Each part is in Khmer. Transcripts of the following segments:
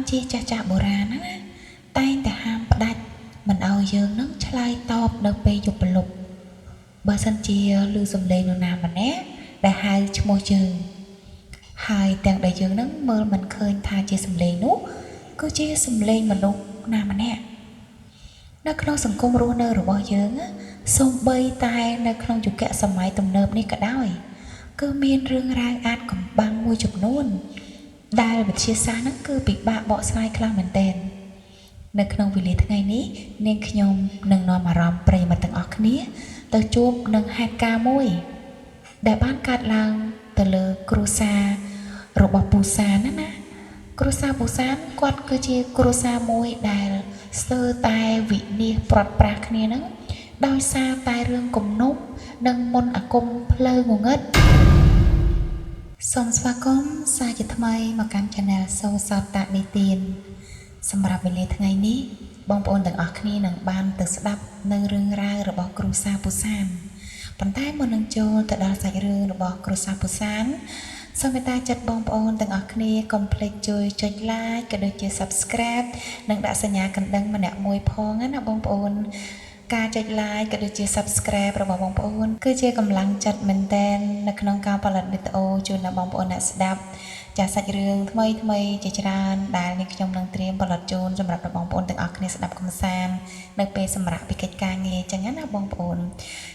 ជាចាស់ៗបុរាណណាតែងតែហាមផ្ដាច់មិនឲ្យយើងនឹងឆ្លើយតបនៅពេលយប់ព្រលប់បើសិនជាឮសំឡេងនរណាម្នាក់ដែលហៅឈ្មោះយើងហើយទាំងដែលយើងនឹងមើលមិនឃើញថាជាសំឡេងនោះគឺជាសំឡេងមនុស្សណាម្នាក់នៅក្នុងសង្គមរស់នៅរបស់យើងសូម្បីតែនៅក្នុងយុគសម័យទំនើបនេះក៏ដោយគឺមានរឿងរ៉ាវអាចកំបាំងមួយចំនួនដែលវិទ្យាសាស្ត្រហ្នឹងគឺពិបាកបកស្រាយខ្លាំងមែនទែននៅក្នុងវេលាថ្ងៃនេះនាងខ្ញុំនឹងនាំអារម្មណ៍ប្រិយមិត្តទាំងអស់គ្នាទៅជួបនឹងហេតុការណ៍មួយដែលបានកើតឡើងទៅលើគ្រួសាររបស់ពូសានណាគ្រួសារពូសានគាត់គឺជាគ្រួសារមួយដែលស្ទើរតែវិនាសព្រាត់ប្រាសគ្នាហ្នឹងដោយសារតែរឿងគំនុំនិងមន្តអាគមផ្លូវងងឹតសូមស្វាគមន៍សាជាថ្មីមកកាន់ Channel សូសតនិទានសម្រាប់វេលាថ្ងៃនេះបងប្អូនទាំងអស់គ្នានឹងបានទៅស្ដាប់នៅរឿងរ៉ាវរបស់គ្រួសារពូសានប៉ុន្តែមុននឹងចូលទៅដល់សាច់រឿងរបស់គ្រួសារពូសានសូមមេត្តាចិត្តបងប្អូនទាំងអស់គ្នាកុំភ្លេចជួយចុច Like ក៏ដូចជា Subscribe និងដាក់សញ្ញាកណ្ដឹងម្នាក់មួយផងណាបងប្អូនការចុច Like ក៏ដូចជា Subscribe របស់បងប្អូនគឺជាកម្លាំងចិត្តមែនទែននៅក្នុងការផលិតវីដេអូជូនដល់បងប្អូនអ្នកស្ដាប់ចាសសាច់រឿងថ្មីៗជាច្រើនដែលនេះខ្ញុំនឹងត្រៀមផលិតជូនសម្រាប់បងប្អូនទាំងអស់គ្នាស្ដាប់កម្សាន្តនៅពេលសម្រាកពីកិច្ចការងារចឹងណាបងប្អូន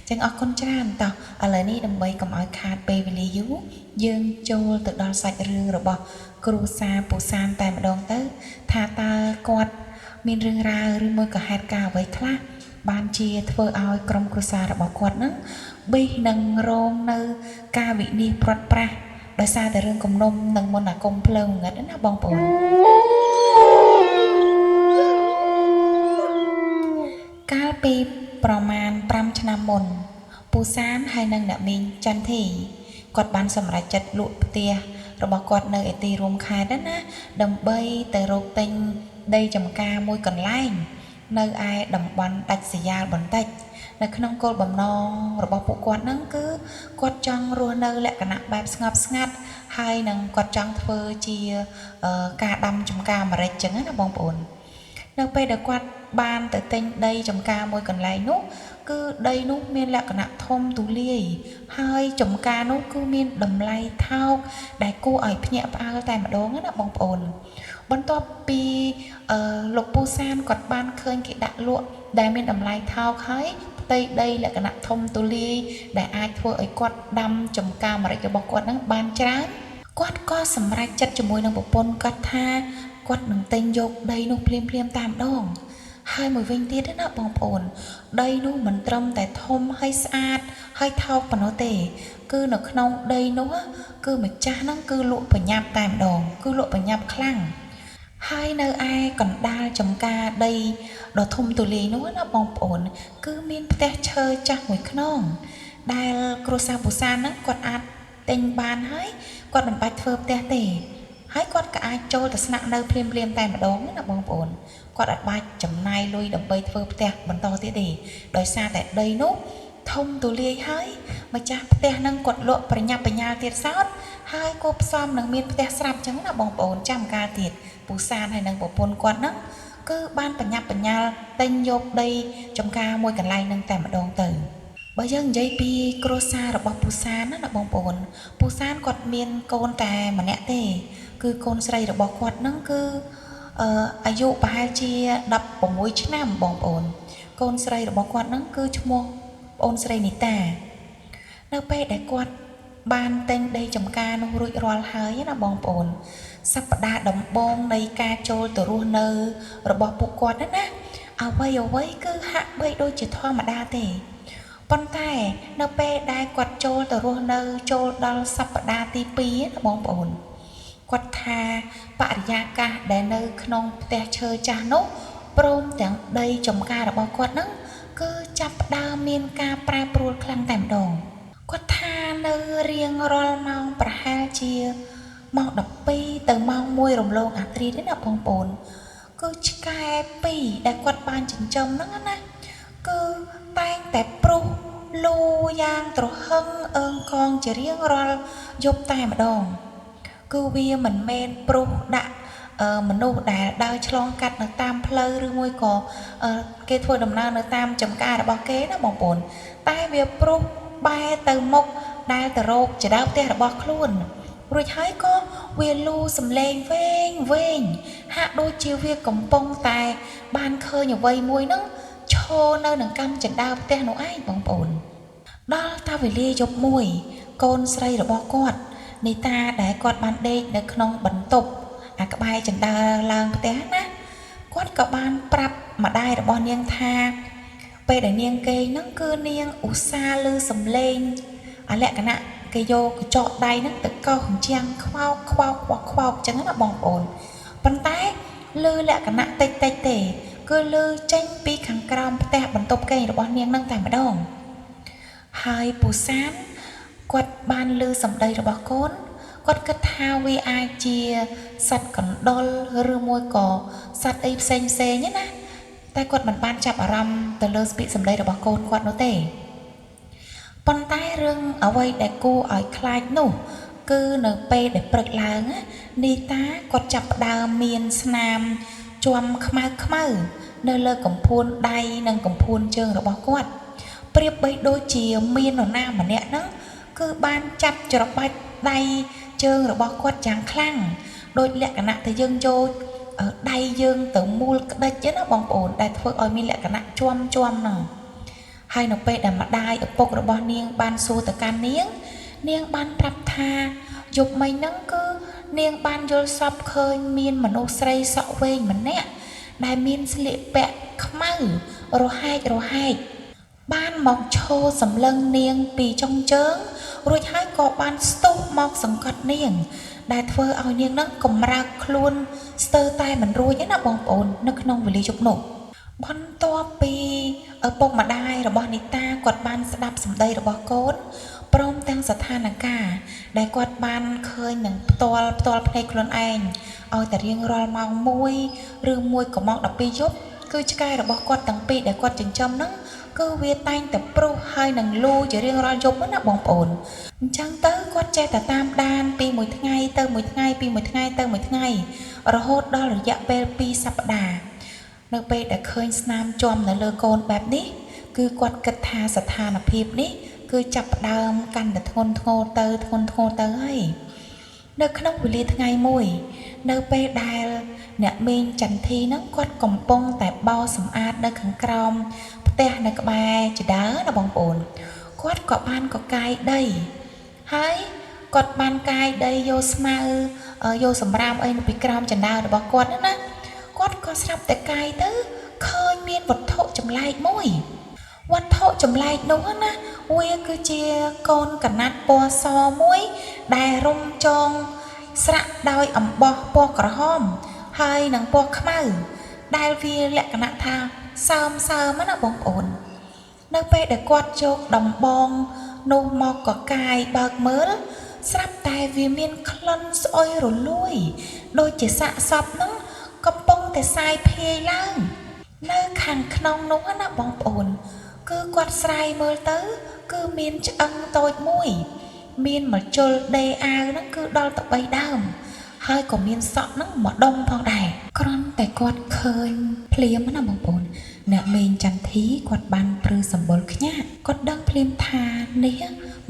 ចឹងអរគុណច្រើនតោះឥឡូវនេះដើម្បីកុំឲ្យខាតពេលវេលាយូរយើងចូលទៅដល់សាច់រឿងរបស់គ្រួសារពូសានតែម្ដងទៅថាតើគាត់មានរឿងរ៉ាវឬមួយក៏ហេតុការណ៍អ្វីខ្លះបានជាធ្វើឲ្យក្រុមគ្រួសាររបស់គាត់នឹងបេះនឹងរងនៅការវិនាសព្រាត់ប្រាសដោយសារតែរឿងគំនុំនិងមន្តអាគមផ្លូវងងឹតណាបងប្អូនកាលពីប្រមាណ5ឆ្នាំមុនពូសានហើយនិងអ្នកមីងចន្ទធីគាត់បានសម្រេចចិត្តលក់ផ្ទះរបស់គាត់នៅឯទីរួមខេត្តណាដើម្បីទៅរកទិញដីចំការមួយកន្លែងនៅឯតំបន់ដាច់ស្រយាលបន្តិចនៅក្នុងគោលបំណងរបស់ពួកគាត់ហ្នឹងគឺគាត់ចង់រស់នៅលក្ខណៈបែបស្ងប់ស្ងាត់ហើយនឹងគាត់ចង់ធ្វើជាការដាំចំការម្រេចចឹងណាបងប្អូននៅពេលដែលគាត់បានទៅទិញដីចំការមួយកន្លែងនោះគឺដីនោះមានលក្ខណៈធំទូលាយហើយចំការនោះគឺមានតម្លៃថោកដែលគួរឲ្យភ្ញាក់ផ្អើលតែម្ដងណាបងប្អូនបន្ទាប់ពីលោកពូសានគាត់បានឃើញគេដាក់លក់ដែលមានតម្លៃថោកហើយផ្ទៃដីលក្ខណៈធំទូលាយដែលអាចធ្វើឲ្យគាត់ដាំចំការម្រេចរបស់គាត់នឹងបានច្រើនគាត់ក៏សម្រេចចិត្តជាមួយនឹងប្រពន្ធគាត់ថាគាត់នឹងទិញយកដីនោះភ្លាមៗតាមដងហើយមួយវិញទៀតណាបងប្អូនដីនោះមិនត្រឹមតែធំហើយស្អាតហើយថោកប៉ុណ្ណោះទេគឺនៅក្នុងដីនោះគឺម្ចាស់ហ្នឹងគឺលក់ប្រញាប់តែម្ដងគឺលក់ប្រញាប់ខ្លាំងហើយនៅឯកណ្ដាលចំការដីដ៏ធំទូលាយនោះណាបងប្អូនគឺមានផ្ទះឈើចាស់មួយខ្នងដែលគ្រួសារពូសានហ្នឹងគាត់អាចទិញបានហើយគាត់មិនបាច់ធ្វើផ្ទះទេហើយគាត់ក៏អាចចូលទៅស្នាក់នៅភ្លាមៗតែម្ដងណាបងប្អូនគាត់អត់បាច់ចំណាយលុយដើម្បីធ្វើផ្ទះបន្តទៀតទេដោយសារតែដីនោះធំទូលាយហើយម្ចាស់ផ្ទះហ្នឹងគាត់លក់ប្រញាប់ប្រញាល់ទៀតសោតហើយគួបផ្សំនឹងមានផ្ទះស្រាប់ចឹងណាបងប្អូនចាំកាលទៀតពូសានហើយនឹងប្រពន្ធគាត់ហ្នឹងគឺបានប្រញាប់ប្រញាល់ទិញយកដីចំការមួយកន្លែងហ្នឹងតែម្ដងទៅបើយើងនិយាយពីគ្រួសាររបស់ពូសានណាបងប្អូនពូសានគាត់មានកូនតែម្នាក់ទេគឺកូនស្រីរបស់គាត់ហ្នឹងគឺអាយុប្រហែលជា16ឆ្នាំបងប្អូនកូនស្រីរបស់គាត់ហ្នឹងគឺឈ្មោះប្អូនស្រីនីតានៅពេលដែលគាត់បានទិញដីចំការនោះរួចរាល់ហើយណាបងប្អូនសប្តាហ៍ដំបូងនៃការចូលទៅរស់នៅរបស់ពួកគាត់ណាអ្វីៗគឺហាក់បីដូចជាធម្មតាទេប៉ុន្តែនៅពេលដែលគាត់ចូលទៅរស់នៅចូលដល់សប្តាហ៍ទី2ណាបងប្អូនគាត់ថាបរិយាកាសដែលនៅក្នុងផ្ទះឈើចាស់នោះព្រមទាំងដីចំការរបស់គាត់ហ្នឹងគឺចាប់ផ្ដើមមានការប្រែប្រួលខ្លាំងតែម្ដងគាត់ថានៅរៀងរាល់ម៉ោងប្រហែលជាម៉ោង12ទៅម៉ោង1រំលងអាធ្រាត្រណាបងប្អូនគឺឆ្កែ2ដែលគាត់បានចិញ្ចឹមហ្នឹងណាគឺតែងតែព្រុសលូយ៉ាងត្រហឹងអើងកងជារៀងរាល់យប់តែម្ដង គឺវាមិនមែនព្រុសដាក់ មនុស្សដែលដើរឆ្លងកាត់នៅតាមផ្លូវឬមួយក៏គេធ្វើដំណើរនៅតាមចំការរបស់គេណាបងប្អូនតែវាព្រុសបែរទៅមុខដែលទៅរកចដើផ្ទះរបស់ខ្លួនរួចហើយក៏វាលូសំឡេងវែងវែងហាក់ដូចជាវាកំពុងតែបានឃើញអ្វីមួយហ្នឹងឈរនៅនឹងកម្មចដើផ្ទះនោះឯងបងប្អូនដល់តាវេលាយប់មួយកូនស្រីរបស់គាត់នីតាដែលគាត់បានដេកនៅក្នុងបន្ទប់អាក្បែរចណ្ដើឡើងផ្ទះណាគាត់ក៏បានប្រាប់ម្ដាយរបស់នាងថាពេលដែលនាងគេងហ្នឹងគឺនាងឧស្សាហ៍ឮសំឡេងអាលក្ខណៈគេយកកញ្ចក់ដៃហ្នឹងទៅកោសជញ្ជាំងខ្វោកខ្វោកខ្វោកខ្វោកចឹងណាបងប្អូនប៉ុន្តែឮលក្ខណៈតិចតិចទេគឺឮចេញពីខាងក្រោមផ្ទះបន្ទប់គេងរបស់នាងហ្នឹងតែម្ដងហើយពូសានគាត់បានឮសម្ដីរបស់កូនគាត់គិតថាវាអាចជាសត្វកណ្ដុរឬមួយក៏សត្វអីផ្សេងផ្សេងណាតែគាត់មិនបានចាប់អារម្មណ៍ទៅលើពាក្យសម្ដីរបស់កូនគាត់នោះទេប៉ុន្តែរឿងអ្វីដែលគួរឲ្យខ្លាចនោះគឺនៅពេលដែលព្រឹកឡើងនីតាគាត់ចាប់ផ្ដើមមានស្នាមជាំខ្មៅខ្មៅនៅលើកំភួនដៃនិងកំភួនជើងរបស់គាត់ប្រៀបបីដូចជាមាននរណាម្នាក់ហ្នឹងគឺបានចាប់ច្របាច់ដៃជើងរបស់គាត់យ៉ាងខ្លាំងដោយលក្ខណៈទៅយើងយកដៃយើងទៅមូលក្តិចណាបងប្អូនដែលធ្វើឲ្យមានលក្ខណៈជាំជាំហ្នឹងហើយនៅពេលដែលម្ដាយឪពុករបស់នាងបានសួរទៅកាន់នាងនាងបានប្រាប់ថាយប់មិញហ្នឹងគឺនាងបានយល់សប្តិឃើញមានមនុស្សស្រីសក់វែងម្នាក់ដែលមានស្លៀកពាក់ខ្មៅរហែករហែកបានមកឈរសម្លឹងនាងពីចុងជើងរួចហើយក៏បានស្ទុះមកសង្កត់នាងដែលធ្វើឲ្យនាងនឹងកម្រើកខ្លួនស្ទើរតែមិនរួចទេណាបងប្អូននៅក្នុងវេលាយប់នោះបន្ទាប់ពីឪពុកម្ដាយរបស់នីតាគាត់បានស្ដាប់សម្ដីរបស់កូនព្រមទាំងស្ថានភាពដែលគាត់បានឃើញនឹងផ្ទាល់ផ្ទាល់ភ្នែកខ្លួនឯងឲ្យតែរៀងរាល់ម៉ោង1ឬ1ក៏ម៉ោង12យប់គឺឆ្កែរបស់គាត់ទាំងពីរដែលគាត់ចិញ្ចឹមហ្នឹងគឺវាតែងតែព្រុសហើយនឹងលូជារៀងរាល់យប់ណាបងប្អូនអញ្ចឹងទៅគាត់ចេះតែតាមដានពីមួយថ្ងៃទៅមួយថ្ងៃពីមួយថ្ងៃទៅមួយថ្ងៃរហូតដល់រយៈពេល2សប្តាហ៍នៅពេលដែលឃើញស្នាមជាំនៅលើកូនបែបនេះគឺគាត់គិតថាស្ថានភាពនេះគឺចាប់ផ្ដើមកាន់តែធ្ងន់ធ្ងរទៅធ្ងន់ធ្ងរទៅហើយនៅក្នុងវេលាថ្ងៃមួយនៅពេលដែលអ្នកមីងចន្ទធីហ្នឹងគាត់កំពុងតែបោសម្អាតនៅខាងក្រោមផ្ទះនៅក្បែរចដើណាបងប្អូនគាត់ក៏បានកកាយដីហើយគាត់បានកាយដីយកស្មៅយកសម្រាមអីនៅពីក្រោមចណ្ដើរបស់គាត់ណាគាត់ក៏ស្រាប់តែកាយទៅឃើញមានវត្ថុចម្លែកមួយវត្ថុចម្លែកនោះណាវាគឺជាកូនកណាត់ពណ៌សមួយដែលរុំចងស្រាក់ដោយអំបោះពណ៌ក្រហមហើយនិងពណ៌ខ្មៅដែលវាលក្ខណៈថាសើមសើមណាបងប្អូននៅពេលដែលគាត់យកដំបងនោះមកកកាយបើកមើលស្រាប់តែវាមានក្លិនស្អុយរលួយដូចជាសាកសពហ្នឹងកំពុងតែសាយភាយឡើងនៅខាងក្នុងនោះណាបងប្អូនគឺគាត់ស្រាយមើលទៅគឺមានឆ្អឹងតូចមួយមានម្ជុលដេអាវហ្នឹងគឺដល់ទៅ3ដើមហើយក៏មានសក់ហ្នឹងមួយដុំផងដែរគ្រាន់តែគាត់ឃើញភ្លាមណាបងប្អូនអ្នកមីងចន្ទធីគាត់បានព្រឺសម្បុរខ្ញាក់គាត់ដឹងភ្លាមថានេះ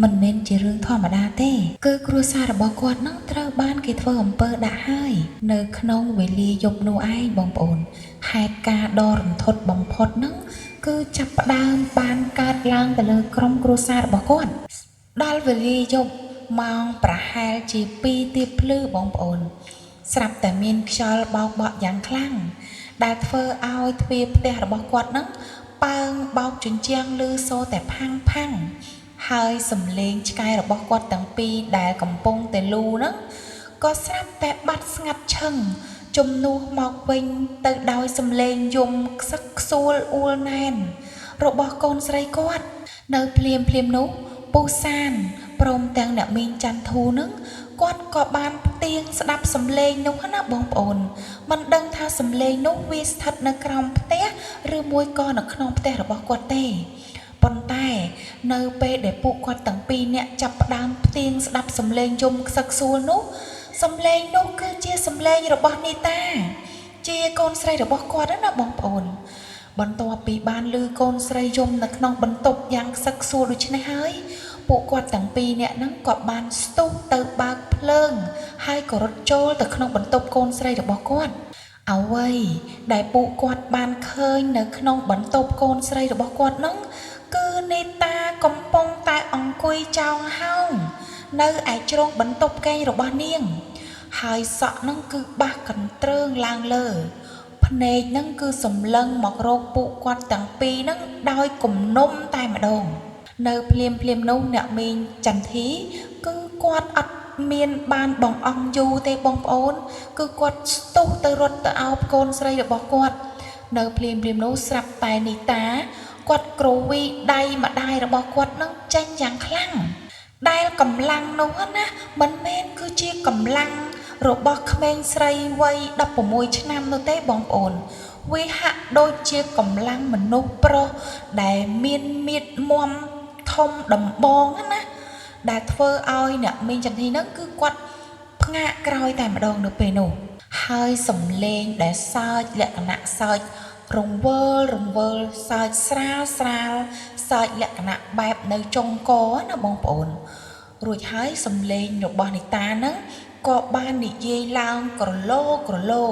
មិនមែនជារឿងធម្មតាទេគឺគ្រួសាររបស់គាត់នឹងត្រូវបានគេធ្វើអំពើដាក់ហើយនៅក្នុងវេលាយប់នោះឯងបងប្អូនហេតុការណ៍ដ៏រន្ធត់បំផុតនឹងគឺចាប់ផ្ដើមបានកើតឡើងទៅលើក្រុមគ្រួសាររបស់គាត់ដល់វេលាយប់ម៉ោងប្រហែលជា2ទៀបភ្លឺបងប្អូនស្រាប់តែមានខ្យល់បោកបក់យ៉ាងខ្លាំងដែលធ្វើឲ្យទ្វារផ្ទះរបស់គាត់នឹងប៉ើងបោកជញ្ជាំងឮសូរតែផាំងផាំងហើយសំឡេងឆ្កែរបស់គាត់ទាំងពីរដែលកំពុងតែលូហ្នឹងក៏ស្រាប់តែបាត់ស្ងាត់ឈឹងជំនួសមកវិញទៅដោយសំឡេងយំខ្សឹកខ្សួលអួលណែនរបស់កូនស្រីគាត់នៅភ្លាមភ្លាមនោះពូសានព្រមទាំងអ្នកមីងចន្ទធូនឹងគាត់ក៏បានផ្ទៀងស្ដាប់សំឡេងនោះណាបងប្អូនមិនដឹងថាសំឡេងនោះវាស្ថិតនៅក្រោមផ្ទះឬមួយក៏នៅក្នុងផ្ទះរបស់គាត់ទេប៉ុន្តែនៅពេលដែលពួកគាត់ទាំងពីរនាក់ចាប់ផ្ដើមផ្ទៀងស្ដាប់សំឡេងយំខ្សឹកខ្សួលនោះ សំឡេងនោះគឺជាសំឡេងរបស់នីតា ជាកូនស្រីរបស់គាត់ណាបងប្អូន បន្ទាប់ពីបានឮកូនស្រីយំនៅក្នុងបន្ទប់យ៉ាងខ្សឹកខ្សួលដូច្នេះហើយ ពួកគាត់ទាំងពីរនាក់ហ្នឹងក៏បានស្ទុះទៅបើកភ្លើង ហើយក៏រត់ចូលទៅក្នុងបន្ទប់កូនស្រីរបស់គាត់ អ្វីដែលពួកគាត់បានឃើញនៅក្នុងបន្ទប់កូនស្រីរបស់គាត់ហ្នឹង គឺនីតាកំពុងតែអង្គុយចោងហោងនៅឯជ្រុងបន្ទប់គេងរបស់នាង ហើយសក់ហ្នឹងគឺបាសកន្ទ្រើងឡើងលើ ភ្នែកហ្នឹងគឺសម្លឹងមករកពួកគាត់ទាំងពីរហ្នឹងដោយគំនុំតែម្ដង នៅភ្លាមភ្លាមនោះអ្នកមីងចន្ទធីគឺគាត់អត់មានបានបងអង្គយូរទេបងប្អូន គឺគាត់ស្ទុះទៅរត់ទៅអោបកូនស្រីរបស់គាត់ នៅភ្លាមភ្លាមនោះស្រាប់តែនីតាគាត់គ្រវីដៃម្ដាយរបស់គាត់នឹងចេញយ៉ាងខ្លាំង ដែលកម្លាំងនោះណាមិនមែនគឺជាកម្លាំងរបស់ក្មេងស្រីវ័យ16ឆ្នាំនោះទេបងប្អូន វាហាក់ដូចជាកម្លាំងមនុស្សប្រុសដែលមានមៀតមាំធំដំបងណា ដែលធ្វើឲ្យអ្នកមីងចន្ទធីហ្នឹងគឺគាត់ផ្ងាកក្រោយតែម្ដងនៅពេលនោះ ហើយសំឡេងដែលសើចលក្ខណៈសើចរង្វើលរង្វើលសើចស្រាលស្រាលសើចលក្ខណៈបែបនៅចុងកណាបងប្អូន រួចហើយសំឡេងរបស់នីតាហ្នឹងក៏បាននិយាយឡើងក្រឡូក្រឡូ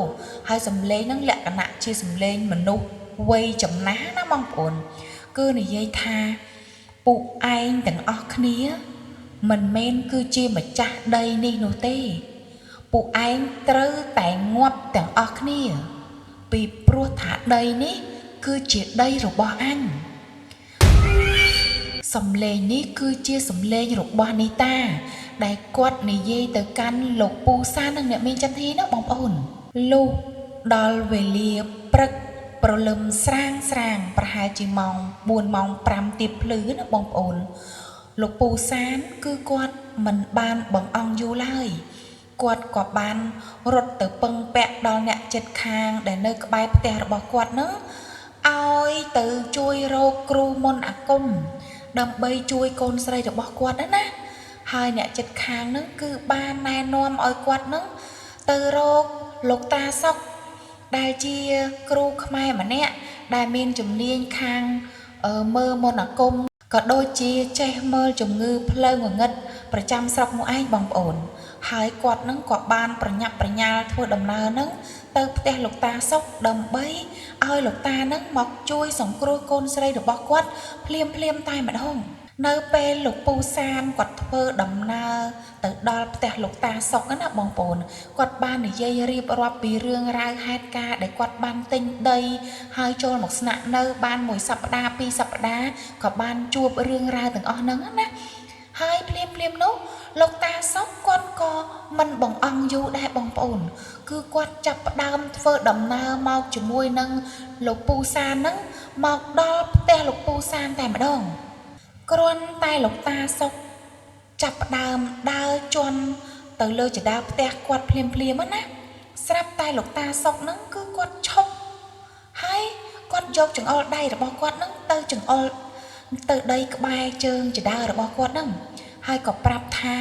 ហើយសំឡេងហ្នឹងលក្ខណៈជាសំឡេងមនុស្សវ័យចំណាស់ណាបងប្អូន គឺនិយាយថាពួកឯងទាំងអស់គ្នាមិនមែនគឺជាម្ចាស់ដីនេះនោះទេ ពួកឯងត្រូវតែងាប់ទាំងអស់គ្នា ពីព្រោះថាដីនេះគឺជាដីរបស់អញ សំឡេងនេះគឺជាសំឡេងរបស់នីតា ដែលគាត់និយាយទៅកាន់លោកពូសានិងអ្នកមីងចន្ទធីណាបងប្អូន លុះដល់វេលាព្រឹកព្រលឹមស្រាងស្រាងប្រហែលជាម៉ោង4ម៉ោង5ទៀបភ្លឺណាបងប្អូន លោកពូសានគឺគាត់មិនបានបង្អង់យូរឡើយ គាត់ក៏បានរត់ទៅពឹងពាក់ដល់អ្នកជិតខាងដែលនៅក្បែរផ្ទះរបស់គាត់នឹងឲ្យទៅជួយរកគ្រូមន្តអាគមដើម្បីជួយកូនស្រីរបស់គាត់ណា ហើយអ្នកជិតខាងនឹងគឺបានណែនាំឲ្យគាត់នឹងទៅរកលោកតាសុកដែលជាគ្រូខ្មែរម្នាក់ដែលមានជំនាញខាងមើលមន្តអាគមក៏ដូចជាចេះមើលជំងឺផ្លូវងងឹតប្រចាំស្រុកនោះឯងបងប្អូន ហើយគាត់នឹងក៏បានប្រញាប់ប្រញាល់ធ្វើដំណើរនឹងទៅផ្ទះលោកតាសុកដើម្បីឲ្យលោកតានឹងមកជួយសង្គ្រោះកូនស្រីរបស់គាត់ភ្លាមភ្លាមតែម្ដង នៅពេលលោកពូសានគាត់ធ្វើដំណើរទៅដល់ផ្ទះលោកតាសុកណាបងប្អូន គាត់បាននិយាយរៀបរាប់ពីរឿងរ៉ាវហេតុការណ៍ដែលគាត់បានទិញដីហើយចូលមកស្នាក់នៅបានមួយសប្តាហ៍ពីរសប្តាហ៍ក៏បានជួបរឿងរ៉ាវទាំងអស់ហ្នឹងណា ហើយភ្លាមភ្លាមនោះលោកតាសុកគាត់ក៏មិនបង្អង់យូរដែរបងប្អូន គឺគាត់ចាប់ផ្ដើមធ្វើដំណើរមកជាមួយនឹងលោកពូសានហ្នឹងមកដល់ផ្ទះលោកពូសានតែម្ដង គ្រាន់តែលោកតាសុកចាប់ផ្ដើមដើរជន់ទៅលើជណ្ដើរផ្ទះគាត់ភ្លាមភ្លាមណា ស្រាប់តែលោកតាសុកហ្នឹងគឺគាត់ឈប់ហើយគាត់យកចង្អុលដៃរបស់គាត់ហ្នឹងទៅចង្អុលទៅដីក្បែរជើងជណ្ដើររបស់គាត់ហ្នឹង ហើយក៏ប្រាប់ថា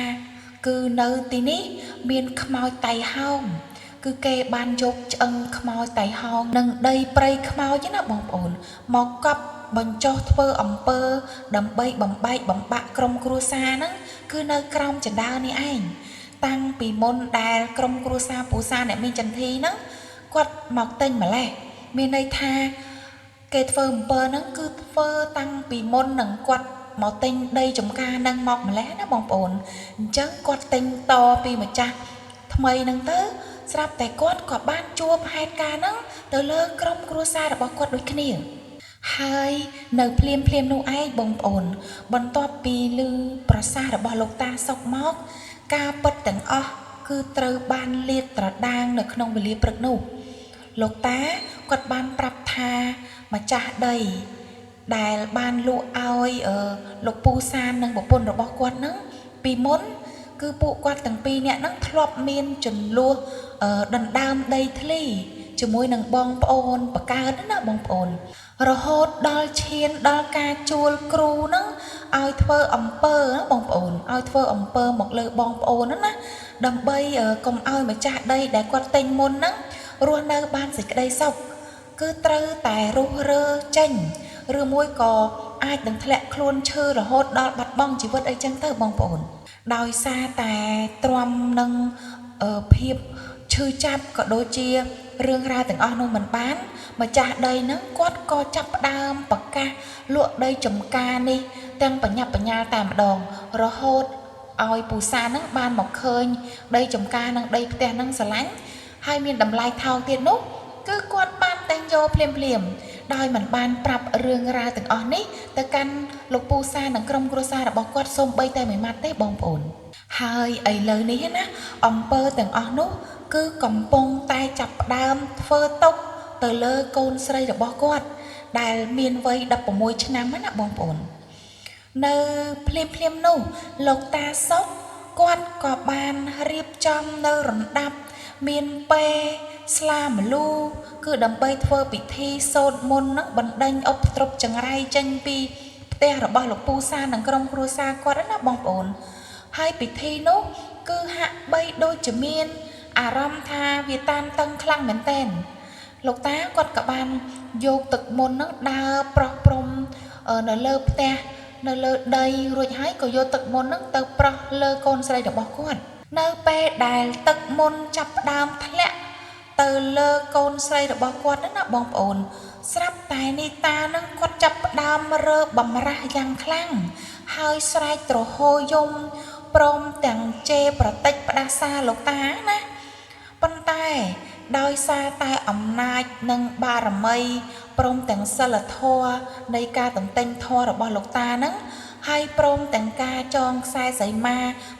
គឺនៅទីនេះមានខ្មោចតៃហោង គឺគេបានយកឆ្អឹងខ្មោចតៃហោងនិងដីព្រៃខ្មោចណាបងប្អូន មកកប់បញ្ចុះធ្វើអំពើដើម្បីបំបែកបំបាក់ក្រុមគ្រួសារហ្នឹងគឺនៅក្រោមជណ្ដើរនេះឯង តាំងពីមុនដែលក្រុមគ្រួសារពូសាអ្នកមីងចន្ទធីហ្នឹងគាត់មកទិញម្លេះ មានន័យថាគេធ្វើអំពើហ្នឹងគឺធ្វើតាំងពីមុននឹងគាត់មកទិញដីចំការនឹងមកម្លេះណាបងប្អូន អញ្ចឹងគាត់ទិញតពីម្ចាស់ថ្មីហ្នឹងទៅ ស្រាប់តែគាត់ក៏បានជួបហេតុការណ៍ហ្នឹងទៅលើក្រុមគ្រួសាររបស់គាត់ដូចគ្នា ហើយនៅភ្លាមភ្លាមនោះឯងបងប្អូន បន្ទាប់ពីឮប្រសាសន៍របស់លោកតាសុកមក ការពិតទាំងអស់គឺត្រូវបានលាតត្រដាងនៅក្នុងវេលាព្រឹកនោះ លោកតាគាត់បានប្រាប់ថាម្ចាស់ដីដែលបានលក់ឲ្យលោកពូសាននិងប្រពន្ធរបស់គាត់ហ្នឹងពីមុនគឺពួកគាត់ទាំងពីរនាក់ហ្នឹងធ្លាប់មានចំនួនដណ្ដើមដីធ្លី ជាមួយនឹងបងប្អូនបកើតណាបងប្អូនរហូតដល់ឈានដល់ការជួលគ្រូហ្នឹងឲ្យធ្វើអំពើបងប្អូនឲ្យធ្វើអំពើមកលើបងប្អូនហ្នឹងណាដើម្បីកុំឲ្យម្ចាស់ដីដែលគាត់ទិញមុនហ្នឹងរស់នៅបានសេចក្តីសុខគឺត្រូវតែរុះរើចេញឬមួយក៏អាចនឹងធ្លាក់ខ្លួនឈឺរហូតដល់បាត់បង់ជីវិតអីចឹងទៅបងប្អូនដោយសារតែទ្រាំនឹងភាពឈឺចាប់ក៏ដូចជារឿងរ៉ាវទាំងអស់នោះមិនបានម្ចាស់ដីហ្នឹងគាត់ក៏ចាប់ផ្ដើមប្រកាសលក់ដីចំការនេះទាំងបញ្ញាប់បញ្ញាលតែម្ដងរហូតឲ្យពូសាហ្នឹងបានមកឃើញដីចំការនិងដីផ្ទះហ្នឹងស្រឡាញ់ហើយមានតម្លៃថោកទៀតនោះគឺគាត់បានតែងយកភ្លាមភ្លាមដោយមិនបានប្រាប់រឿងរ៉ាវទាំងអស់នេះទៅកាន់លោកពូសានិងក្រុមគ្រួសាររបស់គាត់សូម្បីតែមួយម៉ាត់ទេបងប្អូនហើយឥឡូវនេះណាអំពើទាំងអស់នោះគឺកំពុងតែចាប់ផ្ដើមធ្វើទុកទៅលើកូនស្រីរបស់គាត់ដែលមានវ័យ16ឆ្នាំណាបងប្អូននៅភ្លាមភ្លាមនោះលោកតាសុកគាត់ក៏បានរៀបចំនៅរណ្ដាប់មានពេស្លាម្លូគឺដើម្បីធ្វើពិធីសូត្រមន្តនឹងបណ្ដេញឧបទ្រពចង្រៃចេញពីផ្ទះរបស់លោកពូសានិងក្រុមគ្រួសារគាត់ណាបងប្អូនហើយពិធីនោះគឺហាក់បីដូចជាមានអារម្មណ៍ថាវាតានតឹងខ្លាំងមែនទែនលោកតាគាត់ក៏បានយកទឹកមន្តនឹងដើរប្រោះព្រំនៅលើផ្ទះនៅលើដីរួចហើយក៏យកទឹកមន្តនឹងទៅប្រោះលើកូនស្រីរបស់គាត់នៅពេលដែលទឹកមន្តចាប់ផ្ដើមធ្លាក់ទៅលើកូនស្រីរបស់គាត់ណាបងប្អូនស្រាប់តែនីតានឹងគាត់ចាប់ផ្ដើមរើបំរាស់យ៉ាងខ្លាំងហើយស្រែកទ្រហោយំព្រមទាំងជេរប្រតិចផ្ដាសាលោកតាណាប៉ុន្តែដោយសារតែអំណាចនិងបារមីព្រមទាំងសិលធម៌នៃការទន្ទិញធម៌របស់លោកតាហ្នឹងហើយព្រមទាំងការចងខ្សែសីមា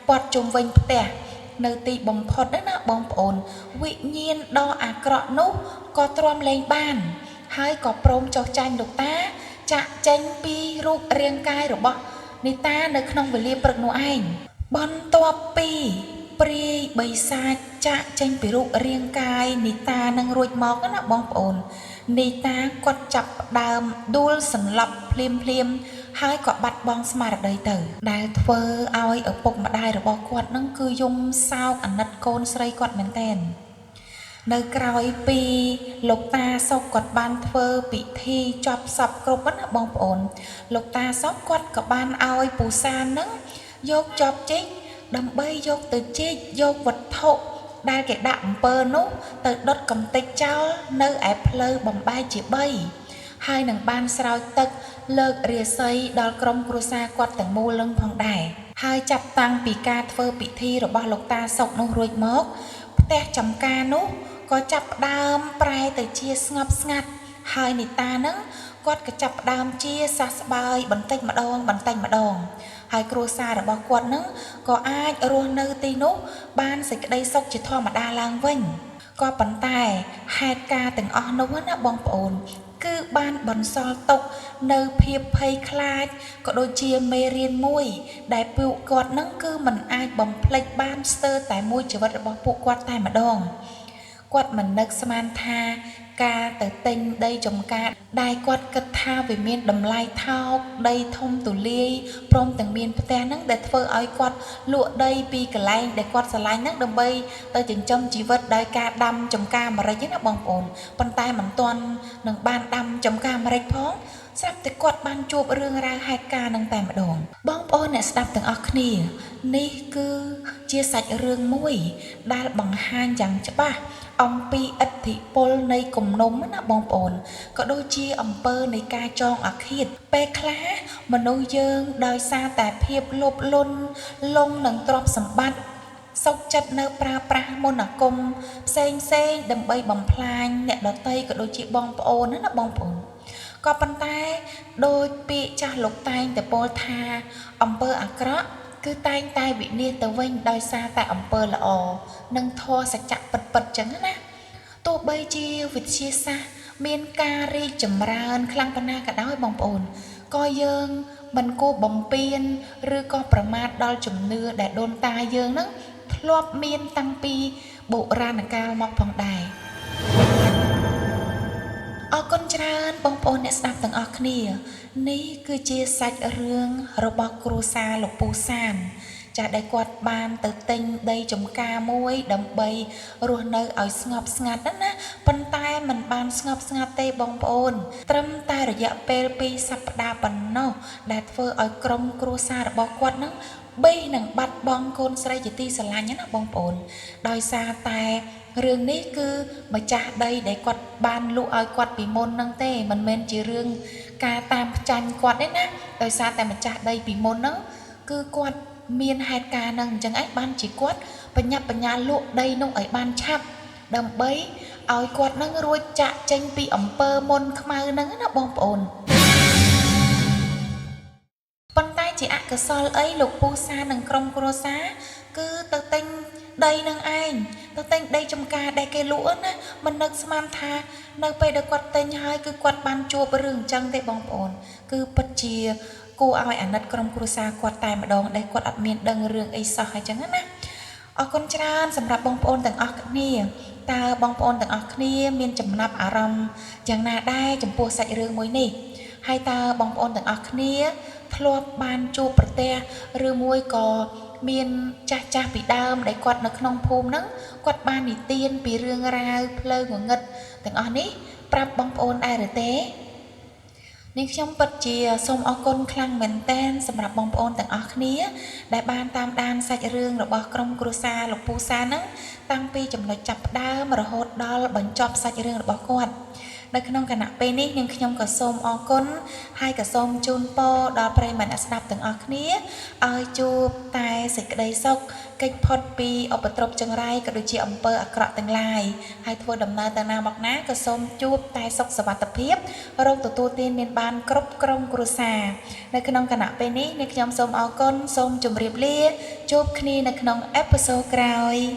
ព័ទ្ធជុំវិញផ្ទះនៅទីបំផុតណាបងប្អូនវិញ្ញាណដ៏អាក្រក់នោះក៏ទ្រាំលែងបានហើយក៏ព្រមចុះចាញ់លោកតាចាក់ចេញពីរូបរាងកាយរបស់នីតានៅក្នុងវេលាព្រឹកនោះឯងបន្ទាប់ពីព្រាយបិសាចចាក់ចេញពីរូបរាងកាយនីតានឹងរួចមកណាបងប្អូននីតាគាត់ចាប់ផ្ដើមដួលសន្លប់ភ្លាមភ្លាមហើយក៏បាត់បង់ស្មារតីទៅដែលធ្វើឲ្យឪពុកម្ដាយរបស់គាត់នឹងគឺយំសោកអាណិតកូនស្រីគាត់មែនទែននៅក្រោយពីលោកតាសុកគាត់បានធ្វើពិធីចប់សពគ្រប់ណាបងប្អូនលោកតាសុកគាត់ក៏បានឲ្យពូសានឹងយកចប់ចេកដើម្បីយកទៅចេកយកវត្ថុដែលគេដាក់អំពើនោះទៅដុតកំទេចចោលនៅឯផ្លូវបំបែកជា3ហើយនឹងបានស្រោចទឹកលើករាសីដល់ក្រុមគ្រួសារគាត់ទាំងមូលនឹងផងដែរហើយចាប់តាំងពីការធ្វើពិធីរបស់លោកតាសុកនោះរួចមកផ្ទះចំការនោះក៏ចាប់ផ្ដើមប្រែទៅជាស្ងប់ស្ងាត់ហើយនីតានឹងគាត់ក៏ចាប់ផ្ដើមជាសះស្បើយបន្តិចម្ដងបន្តិចម្ដងហើយគ្រួសាររបស់គាត់នឹងក៏អាចរស់នៅទីនោះបានសេចក្តីសុខជាធម្មតាឡើងវិញក៏ប៉ុន្តែហេតុការណ៍ទាំងអស់នោះណាបងប្អូនគឺបានបន្សល់ទុកនៅភាពភ័យខ្លាចក៏ដូចជាមេរៀនមួយដែលពួកគាត់នឹងគឺមិនអាចបំភ្លេចបានស្ទើរតែមួយជីវិតរបស់ពួកគាត់តែម្ដងគាត់មិននឹកស្មានថាការទៅទិញដីចំការដែលគាត់គិតថាវាមានតម្លៃថោកដីធំទូលាយព្រមទាំងមានផ្ទះហ្នឹងដែលធ្វើឲ្យគាត់លក់ដីពីកន្លែងដែលគាត់ស្រឡាញ់ហ្នឹងដើម្បីទៅចិញ្ចឹមជីវិតដោយការដាំចំការម្រេចណាបងប្អូនប៉ុន្តែមិនទាន់នឹងបានដាំចំការម្រេចផងស្រាប់តែគាត់បានជួបរឿងរ៉ាវហេតុការណ៍នឹងតែម្ដងបងប្អូនអ្នកស្ដាប់ទាំងអស់គ្នានេះគឺជាសាច់រឿងមួយដែលបង្ហាញយ៉ាងច្បាស់អំពីឥទ្ធិពលនៃគំនុំណាបងប្អូនក៏ដូចជាអំពើនៃការចងអាឃាតពេលខ្លះមនុស្សយើងដោយសារតែភាពលោភលន់លងនឹងទ្រព្យសម្បត្តិសុខចិត្តនៅប្រើប្រាស់មន្តអាគមផ្សេងផ្សេងដើម្បីបំផ្លាញអ្នកដទៃក៏ដូចជាបងប្អូនណាបងប្អូនក៏ប៉ុន្តែដោយពាក្យចាស់លោកតែងតែពោលថាអំពើអាក្រក់គឺតែងតែវិនាសទៅវិញដោយសារតែអំពើល្អនិងធម៌សច្ចៈពិតៗចឹងណាទោះបីជាវិទ្យាសាស្ត្រមានការរីកចម្រើនខ្លាំងប៉ុណ្ណាក៏ដោយបងប្អូនក៏យើងមិនគួរបំពានឬក៏ប្រមាថដល់ជំនឿដែលដូនតាយើងនឹងធ្លាប់មានតាំងពីបុរាណកាលមកផងដែរ។ អរគុណច្រើនបងប្អូនអ្នកស្ដាប់ទាំងអស់គ្នានេះគឺជាសាច់រឿងរបស់គ្រួសារលោកពូសានចាស់ដែលគាត់បានទៅទិញដីចំការមួយដើម្បីរស់នៅឲ្យស្ងប់ស្ងាត់ណាប៉ុន្តែមិនបានស្ងប់ស្ងាត់ទេបងប្អូនត្រឹមតែរយៈពេល2សប្តាហ៍ប៉ុណ្ណោះដែលធ្វើឲ្យក្រុមគ្រួសាររបស់គាត់នឹងបេះនឹងបាត់បង់កូនស្រីជាទីស្រឡាញ់ណាបងប្អូនដោយសារតែរឿងនេះគឺម្ចាស់ដីដែលគាត់បានលក់ឲ្យគាត់ពីមុនហ្នឹងទេមិនមែនជារឿងការតាមផ្ចាញ់គាត់ទេណាដោយសារតែម្ចាស់ដីពីមុនហ្នឹងគឺគាត់មានហេតុការណ៍ហ្នឹងអញ្ចឹងឯងបានជាគាត់បញ្ញាប់បញ្ញាលក់ដីនោះឲ្យបានឆាប់ដើម្បីឲ្យគាត់នឹងរួចចាក់ចេញពីអំពើមុនខ្មៅហ្នឹងណាបងប្អូនប៉ុន្តែជាអកុសលអីលោកពូសានិងក្រុមគ្រួសារគឺទៅទិញដីនឹងឯងទៅទិញដីចំការដែលគេលក់ណាមិននឹកស្មានថានៅពេលដែលគាត់ទិញហើយគឺគាត់បានជួបរឿងអញ្ចឹងទេបងប្អូនគឺពិតជាគួរឲ្យអាណិតក្រុមគ្រួសារគាត់តែម្ដងដែលគាត់អត់មានដឹងរឿងអីសោះអញ្ចឹងណាអរគុណច្រើនសម្រាប់បងប្អូនទាំងអស់គ្នាតើបងប្អូនទាំងអស់គ្នាមានចំណាប់អារម្មណ៍យ៉ាងណាដែរចំពោះសាច់រឿងមួយនេះហើយតើបងប្អូនទាំងអស់គ្នាធ្លាប់បានជួបប្រទះឬមួយក៏មានចាស់ចាស់ពីដើមដែលគាត់នៅក្នុងភូមិហ្នឹងគាត់បាននិទានពីរឿងរ៉ាវផ្លូវងងឹតទាំងអស់នេះប្រាប់បងប្អូនដែរឬទេនេះខ្ញុំពិតជាសូមអរគុណខ្លាំងមែនទែនសម្រាប់បងប្អូនទាំងអស់គ្នាដែលបានតាមដានសាច់រឿងរបស់ក្រុមគ្រួសារលោកពូសាហ្នឹងតាំងពីចំណុចចាប់ផ្ដើមរហូតដល់បញ្ចប់សាច់រឿងរបស់គាត់នៅក្នុងខណៈពេលនេះនាងខ្ញុំក៏សូមអរគុណហើយក៏សូមជូនពរដល់ប្រិយមិត្តអ្នកស្ដាប់ទាំងអស់គ្នាឲ្យជួបតែសេចក្តីសុខគេចផុតពីឧបទ្រពចង្រៃក៏ដូចជាអំពើអាក្រក់ទាំងឡាយហើយធ្វើដំណើរទៅណាមកណាក៏សូមជួបតែសុខសុវត្ថិភាពរកទទួលទានមានបានគ្រប់ក្រុមគ្រួសារនៅក្នុងខណៈពេលនេះនាងខ្ញុំសូមអរគុណសូមជម្រាបលាជួបគ្នានៅក្នុងអេពីសូតក្រោយ។